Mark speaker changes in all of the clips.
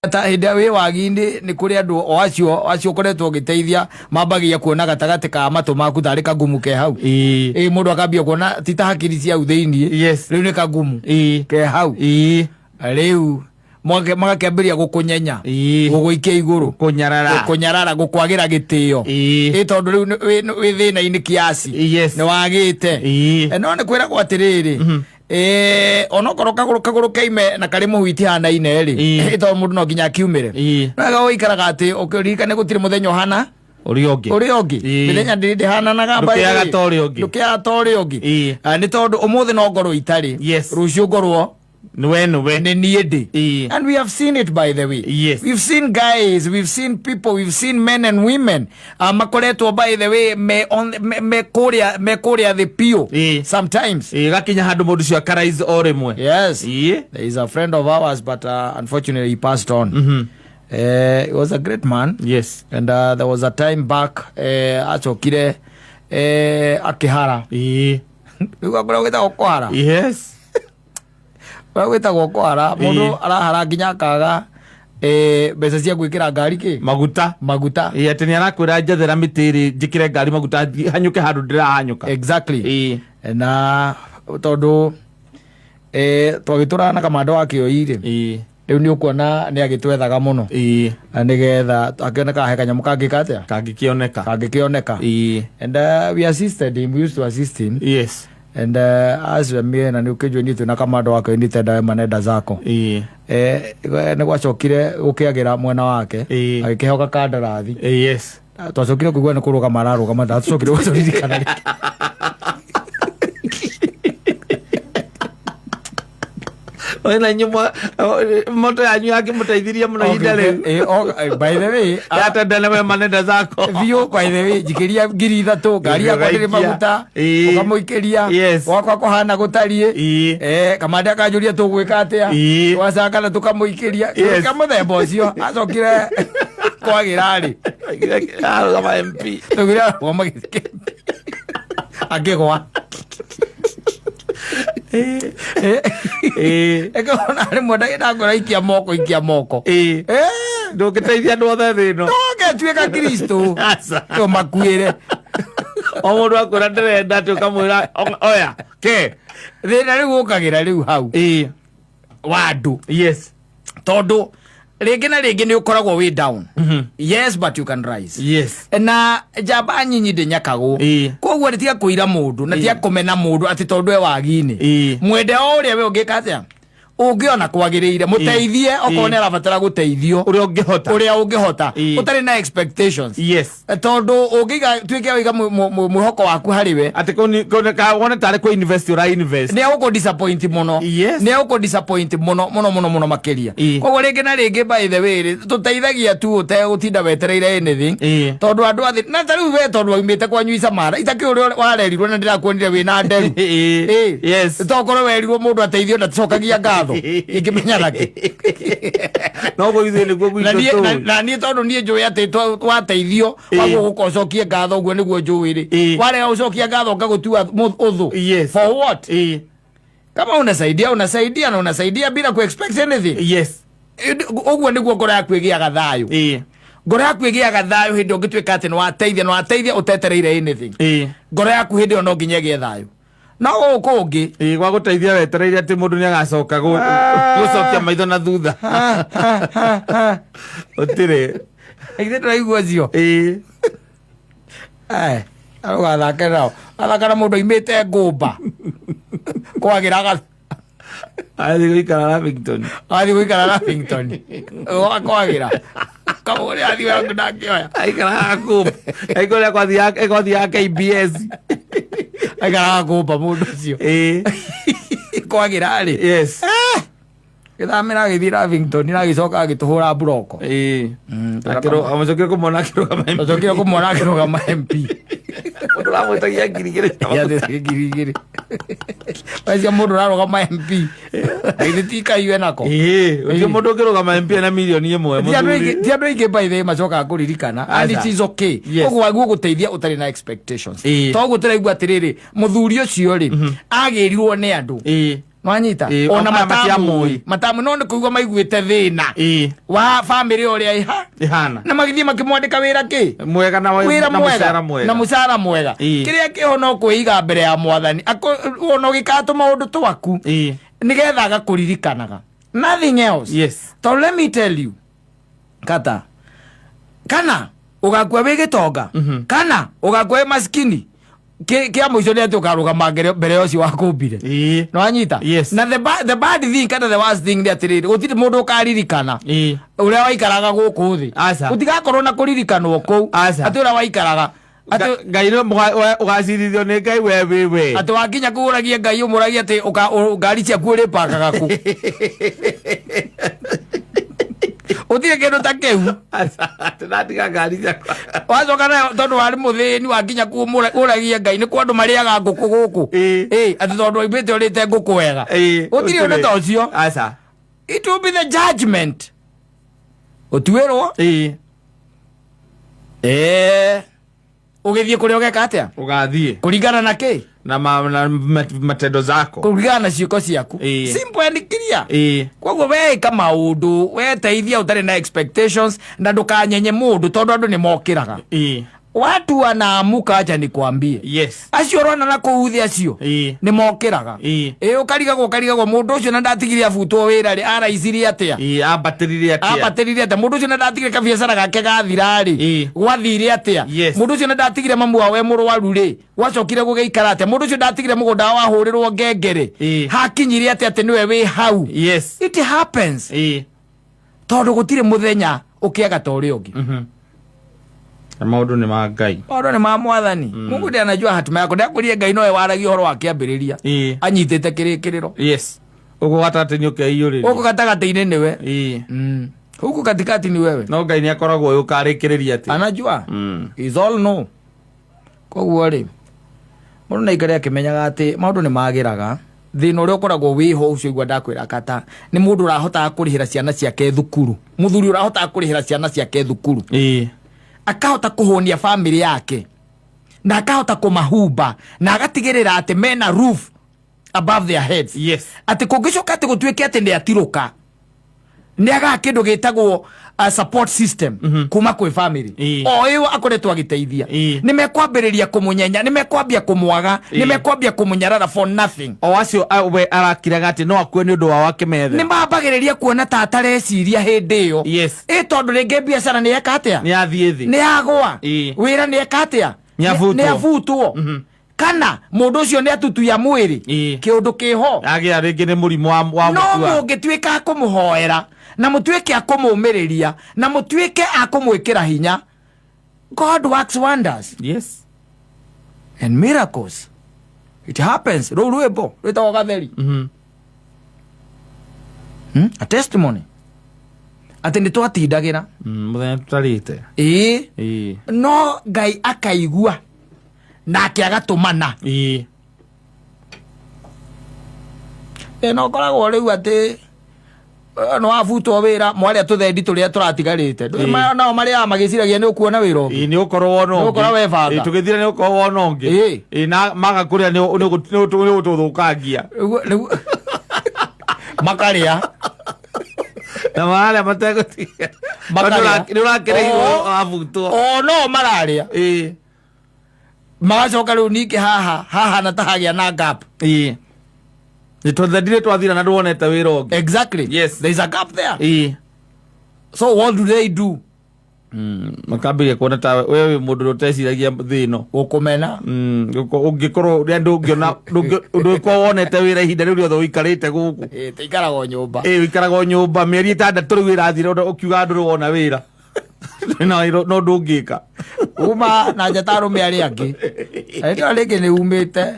Speaker 1: Ta hĩndĩ ĩrĩa wĩ wagi-inĩ nĩ kũrĩ andũ o acio acio ũkoretwo ũgĩteithia mambagia kuona gatagatĩ ka matũ maku tarĩ kagumu ke hau. Ĩ mũndũ akambia kuona ti ta hakiri cia hau thĩiniĩ. Rĩu nĩ kagumu ke hau. Rĩu magakĩambĩrĩria gũkũnyenya, gũgũikia igũrũ,
Speaker 2: kũnyarara,
Speaker 1: gũkũnyarara, gũkwagĩra gĩtĩo. Ĩ tondũ rĩu wĩ thĩna-inĩ kiasi, nĩ wagĩte. No nĩ kwĩragwo atĩrĩrĩ, onokorwo kagũrũ keime na karĩ mũhu itihanaine rĩ, tondũ mũndũ no nginya akiumĩre. No wega ũikaraga atĩ ũkĩririkane gũtirĩ mũthenya ũhana
Speaker 2: ũrĩa ũngĩ.
Speaker 1: Ũrĩa ũngĩ. Mĩthenya ndĩhananaga.
Speaker 2: By the way. Ndũkĩaga ta ũrĩa ũngĩ.
Speaker 1: Ndũkĩaga ta ũrĩa ũngĩ. Ah, nĩ tondũ ũmũthĩ no ngorwo itarĩ, rũciũ ngorwo
Speaker 2: nĩwe nĩwe
Speaker 1: nĩ niĩ ndĩ. And we have seen it, by the way. We've seen guys, we've seen people, we've seen men and women makoretwo, by the way, me, on, me kũrĩa thĩ piũ sometimes.
Speaker 2: Gakinya handũ mũndũ ũcio akarise o rĩmwe.
Speaker 1: Yes. There is a friend of ours, but unfortunately he passed on. He was a great man. And there was a time back acokire akĩhara. Rĩu akũrĩa gwĩtagwo kũhara. Kũrĩa gwĩtagwo kũhara, mũndũ arahara nginya akaga mbeca cia gwĩkĩra ngari kĩ
Speaker 2: maguta.
Speaker 1: Maguta.
Speaker 2: Atĩ nĩ arakwĩra njethera mĩtĩ ĩrĩ njĩkĩre ngari maguta hanyũke handũ ndĩrahanyũka.
Speaker 1: Exactly. Na tondũ twagĩtũraga na kamanda wa kĩoi rĩ, rĩu nĩ ũkuona nĩ agĩtwethaga mũno. Na nĩgetha akĩoneka he kanyamũ kangĩka atĩa,
Speaker 2: kangĩkĩoneka.
Speaker 1: Kangĩkĩoneka. And we assisted him, we used to assist him. And as mie na nĩ ũkĩnjũĩ niĩ twĩna kamanda wa kĩoi nĩ wema nenda zako. Nĩ gwacokire gũkĩagĩra mwena wake, agĩkĩhoka kandarathi. Twacokire kũigua nĩ kũrũgama ararũgama, ndatũcokire gũtũririkana rĩngĩ.
Speaker 2: Na inyuĩ moto yanyu yakĩmũteithirie mũno ihinda rĩu.
Speaker 1: By the way,
Speaker 2: yatenda na wema nenda zako.
Speaker 1: Biũ, by the way, njikĩria 3000, ngari yakwa ndĩrĩ
Speaker 2: Ũgaikia.
Speaker 1: maguta. Ũkamũikĩria. Gwakwa kũhana gũtariĩ. Kamande akanjũria tũgwĩka atĩa. Twacakana tũkamũikĩria. Ka mũthemba ũcio acokire kwagĩra rĩ,
Speaker 2: arũgama MP.
Speaker 1: Tũgire arũgama gĩtĩ akĩgwa. Ĩkona rĩmwe ndagĩndakora ikia moko, ikia moko.
Speaker 2: Ndũngĩteithia andũ othe thĩ ĩno.
Speaker 1: Tũgetuĩka Kristo.
Speaker 2: Aca.
Speaker 1: Tũmakuĩre.
Speaker 2: O mũndũ akwĩra ndĩrenda atĩ ũkamwĩra oya ke.
Speaker 1: Thĩna rĩu ũkagĩra rĩu hau wa andũ, tondũ rĩngĩ na rĩngĩ nĩ ũkoragwo wĩ down, yes, but you can rise. Na njamba nyinyi ndĩnyakagwo. Koguo nĩ tiga kũira mũndũ na tiga kũmena mũndũ atĩ tondũ e wagi-inĩ. Mwende o ũrĩa we ũngĩka atĩa ũngĩona kwagĩrĩire, mũteithie okorwo nĩ arabatara gũteithio.
Speaker 2: Ũrĩa ũngĩhota.
Speaker 1: Ũrĩa ũngĩhota, ũtarĩ na expectations. Tondũ ũngĩiga tuĩke waiga mwĩhoko waku harĩ we,
Speaker 2: atĩ wone tarĩ kũ invest ũra invest,
Speaker 1: nĩ egũkũ disappoint mũno. Nĩ egũkũ disappoint mũno mũno mũno mũno makĩria. Koguo rĩngĩ na rĩngĩ, by the way rĩ, tũteithagia tu ũtegũtinda wetereire anything. Tondũ andũ athĩ na ta rĩu we tondũ waumĩte kwanyu Icamara itakĩũĩ ũrĩa warerirwo na ndĩrakuonire wĩna nderu. Tokorwo werirwo mũndũ ateithio ndacokagia ngatho, ingĩmenya nakĩ?
Speaker 2: Noguo ithuĩ nĩguo
Speaker 1: Na
Speaker 2: gwitũ tũĩ.
Speaker 1: Na niĩ tondũ niĩ njũĩ atĩ wateithio waguo gũka ũcokie ngatho, ũguo nĩguo njũĩ rĩ, warega gũcokia ngatho ngagũtua ũthũ. For what? Kama unasaidia, unasaidia na unasaidia bila ku expect anything. Ũguo nĩguo ngoro yaku ĩgĩaga thayũ. Ngoro yaku ĩgĩaga thayũ hĩndĩ ũngĩtuĩka atĩ nĩwateithia, nĩwateithia ũtetereire anything. Ngoro yaku hĩndĩ ĩyo no nginya ĩgĩe thayũ, no gũkũ ũngĩ
Speaker 2: Gwa gũteithia wetereire atĩ mũndũ nĩ agacoka gũcokia maitho na thutha, ũtirĩ.
Speaker 1: Ithe ndĩraigua ũcio. Ũgathake nao, athaka na mũndũ aimĩte ngũmba kwagĩra
Speaker 2: Athiĩ gũikara Lavington.
Speaker 1: Athiĩ gũikara Lavington kwagĩra kamũrĩa athiĩ waku ndangĩoya.
Speaker 2: Aikaraga ngũmba aikũrĩa kwathiaga KBS.
Speaker 1: Aikaraga ngũmba mũndũ ũcio. Kwagĩra rĩ, gĩthamĩra agĩthiĩ Lavington na agĩcoka agĩtũhũra mburoko.
Speaker 2: Amũcokire kũmona akĩrũgama MP.
Speaker 1: Acokire kũmona akĩrũgama MP.
Speaker 2: Mũndũ ũramwĩtagia 2000 cia maguta.
Speaker 1: Yathĩte 2000 acio mũndũ ũrarũgama MP githĩ ti kaiwe nako?
Speaker 2: Gũtirĩ mũndũ ũngĩrũgama MP na mirioni 1.
Speaker 1: Ti andũ aingĩ, ti andũ aingĩ by the way macokaga kũririkana, and it is okay. Koguo waguo gũteithia ũtarĩ na expectations. Toguo tũraigua atĩrĩrĩ, mũthuri ũcio rĩ, agĩrirwo nĩ andũ. Nwanyita?
Speaker 2: Ĩĩ,
Speaker 1: Ona
Speaker 2: aya
Speaker 1: matamuĩ.
Speaker 2: matiamũĩ.
Speaker 1: Matamu no nĩ kũigua maiguĩte thĩna wa bamĩrĩ ũrĩa ĩha
Speaker 2: Ĩhana
Speaker 1: na magĩthiĩ makĩmwandĩka wĩra kĩ
Speaker 2: mwega na
Speaker 1: wĩra
Speaker 2: na
Speaker 1: mwega
Speaker 2: mũcara mwega.
Speaker 1: Na mũcara mwega. Kĩrĩa kĩho no kwĩiga mbere ya mwathani. Ona ũgĩkaga tũmaũndũ twaku nĩgetha agakũririkanaga, nothing else. Tondũ let me tell you, kata kana ũgakua wĩ gĩtonga kana ũgakua wĩ maskini, kĩa mũico nĩ atĩ ũkarũgama mbere ya ũcio wakũmbire. Nĩwanyita?
Speaker 2: Yes.
Speaker 1: Na the bad thing kana the worst thing nĩ atĩrĩrĩ, gũtirĩ mũndũ ũkaririkana ũrĩa waikaraga gũkũ thĩ.
Speaker 2: Aca.
Speaker 1: Gũtigakorwo na kũririkanwo kũu
Speaker 2: Aca.
Speaker 1: atĩ ũrĩa waikaraga atĩ
Speaker 2: Ngai nĩ ũgacirithio nĩ Ngai we wĩ we.
Speaker 1: Atĩ wakinya kũũragie Ngai, ũmũragie atĩ ngari ciaku ũrĩpakaga kũ. Ũtirĩ kĩndũ ta kĩu.
Speaker 2: Aca, atĩ ndatiga ngari ciakwa.
Speaker 1: Wacoka nayo tondũ warĩ mũthĩni, wakinya kũu ũragie Ngai nĩ kwa andũ marĩaga ngũkũ gũkũ. Ĩ atĩ tondũ waumĩte ũrĩte ngũkũ wega. Gũtirĩ ũndũ ta ũcio.
Speaker 2: Aca.
Speaker 1: It will be the judgment, ũtuĩrwo. Ũgĩthiĩ kũrĩa ũgeka atĩa?
Speaker 2: Ũgathiĩ
Speaker 1: kũringana na kĩ?
Speaker 2: Na matendo zako.
Speaker 1: Kũringana na ciĩko ciaku. Simple and clear. Koguo weĩka maũndũ, weteithia ũtarĩ na expectations, na ndũkanyenye mũndũ tondũ andũ nĩ mokĩraga. Watu wanaamuka, acha nikwambie. Acio ũrona na kũu thĩ acio nĩ mokĩraga. Ĩ ũkarigagwo mũndũ ũcio na ndatigire abutwo wĩra rĩ, araicirie atĩa?
Speaker 2: Ambatĩrire atĩa?
Speaker 1: Ambatĩrire atĩa? Mũndũ ũcio na ndatigire kabiacara gake gathira rĩ, gwathire atĩa? Mũndũ ũcio na ndatigire mamu wao e mũrwaru rĩ, gwacokire gũgĩikara atĩa? Mũndũ ũcio ndatigire mũgũnda wahũrĩrwo ngengere, hakinyire atĩa atĩ nĩwe wĩ hau? It happens. Tondũ gũtirĩ mũthenya ũkĩaga ta ũrĩa ũngĩ.
Speaker 2: Na maũndũ nĩ ma Ngai.
Speaker 1: Maũndũ nĩ ma mwathani. Mungu ndiye anajua hatima yako. Ndakwĩrire Ngai nowe waragia ũhoro wa kĩambĩrĩria anyitĩte kĩrĩkĩrĩro.
Speaker 2: Yes, ũguo gatagatĩ-inĩ ũkeiyũrĩria.
Speaker 1: Gũkũ gatagatĩ-inĩ nĩwe. Huku katikati ni wewe.
Speaker 2: No Ngai nĩ akoragwo ũyũ ũkarĩkĩrĩria atĩ
Speaker 1: Anajua. Is all know. Koguo rĩ, mũndũ na aikare akĩmenyaga atĩ maũndũ nĩ magĩraga. Thĩna ũrĩa ũkoragwo wĩho ũcio igua ndakwĩra kata nĩ mũndũ ũrahotaga kũrĩhĩra ciana ciake thukuru, mũthuri ũrahotaga kũrĩhĩra ciana ciake thukuru, akahota kũhũnia famĩlĩ yake na akahota kũmahumba na agatigĩrĩra atĩ mena roof above their heads, atĩ kũngĩcoka atĩ gũtuĩke atĩ nĩ atirũka, nĩ agaga kĩndũ gĩtagwo support system kuma kwĩ family o ĩyo akoretwo agĩteithia, nĩ mekwambĩrĩria kũmũnyenya, nĩ mekwambia kũmwaga, nĩ mekwambia kũmũnyarara for nothing.
Speaker 2: O acio we arakiraga atĩ no akue nĩ ũndũ wao akĩmethe.
Speaker 1: Nĩ mambagĩrĩria kuona ta atareciria hĩndĩ ĩyo. Ĩ tondũ rĩngĩ biacara nĩ eka atĩa?
Speaker 2: Nĩ athiĩ thĩ.
Speaker 1: Nĩ yagwa. Wĩra nĩ eka atĩa?
Speaker 2: Nĩ abutwo.
Speaker 1: Nĩ abutwo, kana mũndũ ũcio nĩ atutuya mwĩrĩ, kĩũndũ kĩho.
Speaker 2: Agĩa rĩngĩ nĩ mũrimũ wa
Speaker 1: No
Speaker 2: mũtua.
Speaker 1: mũngĩtuĩka a kũmũhoera na mũtuĩke a kũmũmĩrĩria na mũtuĩke a kũmwĩkĩra hinya, God works wonders and miracles. It happens. Rũu rwĩmbo rwĩtagwo Gatheri. A testimony atĩ nĩ twatindagĩra.
Speaker 2: Mũthenya tũtarĩte.
Speaker 1: Ĩĩ. No Ngai akaigua nake agatũmana. Thĩna ũkoragwo rĩu atĩ nĩ wabutwo wĩra, mwarĩa tũthendi tũrĩa tũratigarĩte. Nao marĩaga magĩciragia nĩ ũkuona wĩra ũngĩ.
Speaker 2: Ĩĩ, nĩ ũkorwo wona
Speaker 1: Nĩ ũkorwo
Speaker 2: ũngĩ.
Speaker 1: webanga.
Speaker 2: Ĩĩ, tũgĩthira nĩ ũkorwo wona ũngĩ. Ĩĩ, na maga kũrĩa nĩ gũtũthũkangia.
Speaker 1: Nĩguo makarĩa.
Speaker 2: Na mararĩa mategũtiga.
Speaker 1: Makarĩa.
Speaker 2: Nĩ ũrakereirwo
Speaker 1: Oo.
Speaker 2: wabutwo.
Speaker 1: O no mararĩa. Magacoka rĩu ningĩ haha hahana ta hagĩa na gap.
Speaker 2: Ĩĩ, nĩ twathendire twathira na ndwonete wĩra ũngĩ.
Speaker 1: Exactly. There is a gap there. So what do they do?
Speaker 2: Makambĩrĩria kuona ta we wĩ mũndũ ũrĩa ũteciragia thĩ ĩno.
Speaker 1: Gũkũmena.
Speaker 2: Ũngĩkorwo ũrĩa ndũngĩona ndũngĩkorwo wonete wĩra ihinda rĩu rĩothe ũikarĩte gũkũ.
Speaker 1: Ĩ, tũikaraga o nyũmba.
Speaker 2: Ĩ, ũikaraga o nyũmba mĩeri 6 rĩu ĩrathira ũkiuga ndũrĩ wona wĩra no ndũngĩka.
Speaker 1: Uma na njata arũme arĩa angĩ. Ĩno rĩngĩ nĩ umĩte.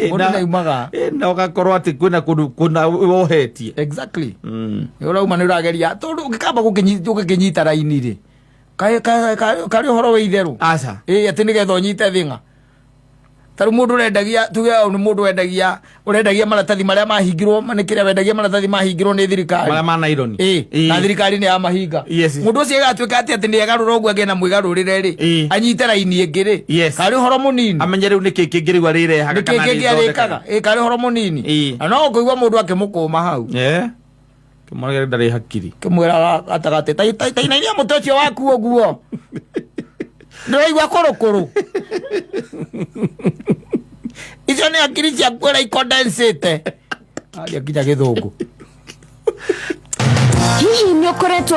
Speaker 1: Mũndũ nĩaumaga.
Speaker 2: Na ũgakorwo atĩ kwĩna kũndũ kũna wohetie.
Speaker 1: Exactly. Nĩ ũrauma, nĩ ũrageria tondũ ũngĩkamba ũgĩkĩnyita raini rĩ, karĩ ũhoro wĩ itherũ.
Speaker 2: Aca.
Speaker 1: Ĩ atĩ nĩgetha ũnyite thĩng'a. Tarĩu mũndũ ũrendagia, tuge nĩ mũndũ wendagia, ũrendagia maratathi marĩa mahingirwo nĩ kĩrĩa, wendagia maratathi mahingirwo nĩ thirikari.
Speaker 2: Marĩa ma naironi.
Speaker 1: Ĩ, na thirikari nĩ yamahinga. Mũndũ ũcio ĩgatuĩka atĩ atĩ nĩ egarũra ũguo, agĩe na mwĩgarũrĩre rĩ, anyite raini ĩngĩ rĩ, karĩ ũhoro mũnini.
Speaker 2: Amenye rĩu nĩkĩ kĩngĩ rĩu arĩrehaga.
Speaker 1: Nĩkĩ
Speaker 2: kana
Speaker 1: kĩngĩ arĩkaga.
Speaker 2: arĩthondekaga.
Speaker 1: Ĩ, karĩ ũhoro mũnini. Na no ũkũigua mũndũ akĩmũkũma hau.
Speaker 2: Kĩmwana ndarĩ hakiri.
Speaker 1: Kĩmwĩra gatagatĩ, tainainia mũtĩ ũcio waku ũguo, ndĩraigua kũrũkũrũ. Icio nĩ hakiri ciaku ũrĩa ikondensĩte aria nginya gĩthũngũ.
Speaker 3: Hihi nĩ ũkoretwo